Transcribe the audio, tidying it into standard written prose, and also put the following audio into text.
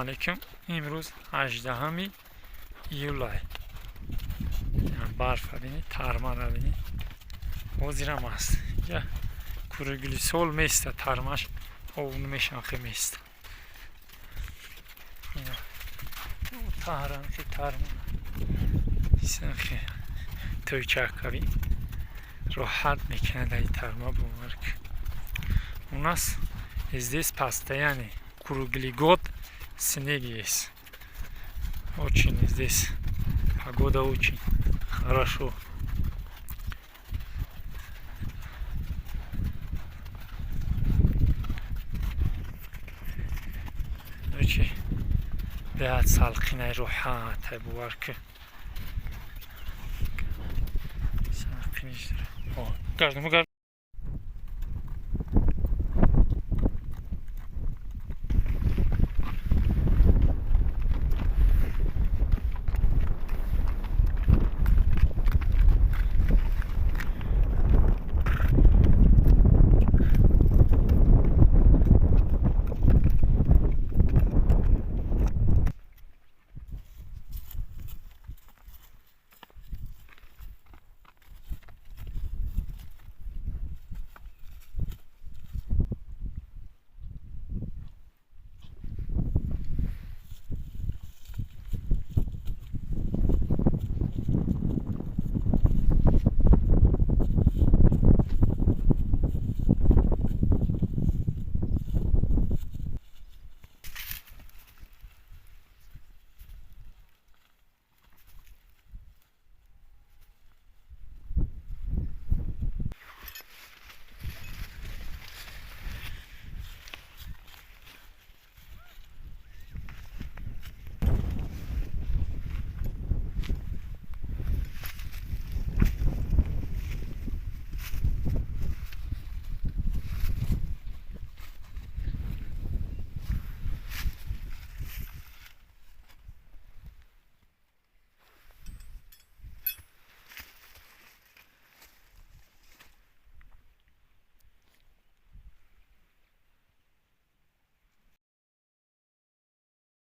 Алейкум. Имрӯз 18-уми июлай. Барфа бинед, тармара бинед, ҳозирам аст. Инҷа круглый сол места, тармаш об намешавад, хе места. Таҳранхи тарма хе тӯйчакави роҳат мекунад ай тарма, бовар. У нас здесь постоянно круглый год снег есть. Очень здесь погода очень хорошо. Короче, беҳад салқинай, роҳатай, бовар ки салқиниш.